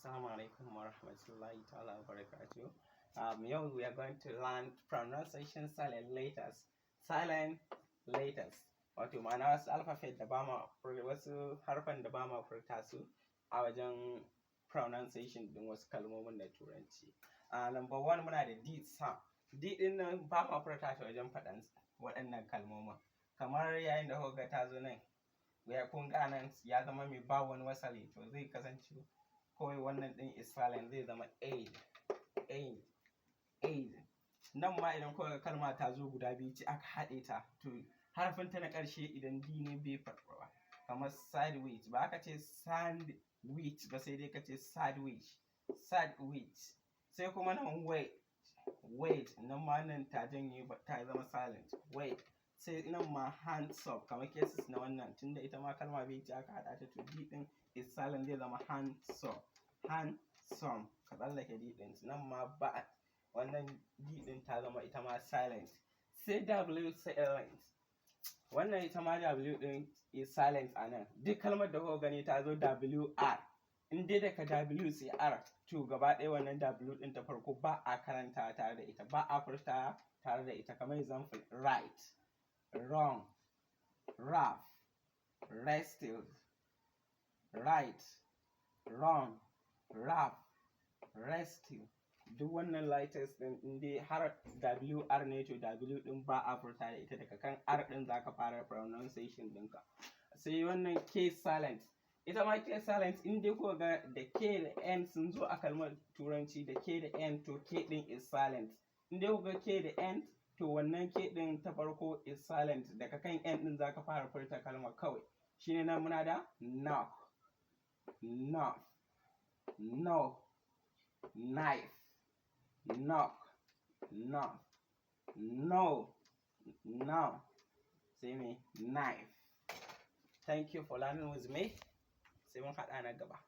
Assalamu alaikum wa rahmatullahi ta'ala wa barakatuh. Yau we are going to learn pronunciation silent letters. Silent letters. Wato ma'ana wasu alphabet da ba ma, wasu harfan da ba ma furta su a wajen pronunciation ɗin wasu kalmomin da Turanci. Number one, muna da D sound. D ɗin nan ba ma furta ta wajen faɗan waɗannan kalmomin. Kamar yayin da kuka ga ta zo nan, ya kun ga nan ya zama mai ba wani wasali, to zai kasance kawai wannan ɗin is silent, zai zama aid, aid, aid. Nan ma idan kuka ga kalma ta zo guda biyu ce aka haɗe ta, to harafin ta na ƙarshe idan D ne bai faɗuwa. Kamar sandwich, ba aka ce sandwich ba, sai dai ka ce sandwich, sandwich. Sai kuma nan wait, wait, nan ma nan ta janye, ta zama silent, wait. Sai nan ma handsome, kamar cases na wannan, tunda ita ma kalma biyu ce aka haɗa ta, to D ɗin is silent, zai zama handsome, handsome, ka tsallake D ɗin. Nan ma ba wannan D ɗin ta zama ita ma silent. Sai W silent. Wannan ita ma W ɗin is silent a nan. Duk kalmar da kuka gani ta zo WR, in dai daga W sai R, to gaba ɗaya wannan W ɗin ta farko ba a karanta tare da ita, ba a furta tare da ita. Kamar example, right, wrong, rough, wrestled. Right, wrong, rough, wrestle. Duk wannan letters ɗin, in dai har WR ne, to W ɗin ba a furta da ita, daga kan R ɗin za ka fara pronunciation ɗinka. Sai wannan K silent. Ita ma K silent, in dai kuka ga da K da N sun zo a kalmar Turanci, da K da N, to K ɗin is silent. In dai kuka ga K da N, to wannan K ɗin ta farko is silent, daga kan N ɗin za ka fara furta kalmar kawai. Shine nan muna da knock, north, no, knife, knock, north, no, no, sai me? Knife. Thank you for learning with me. Sai mun haɗa na gaba.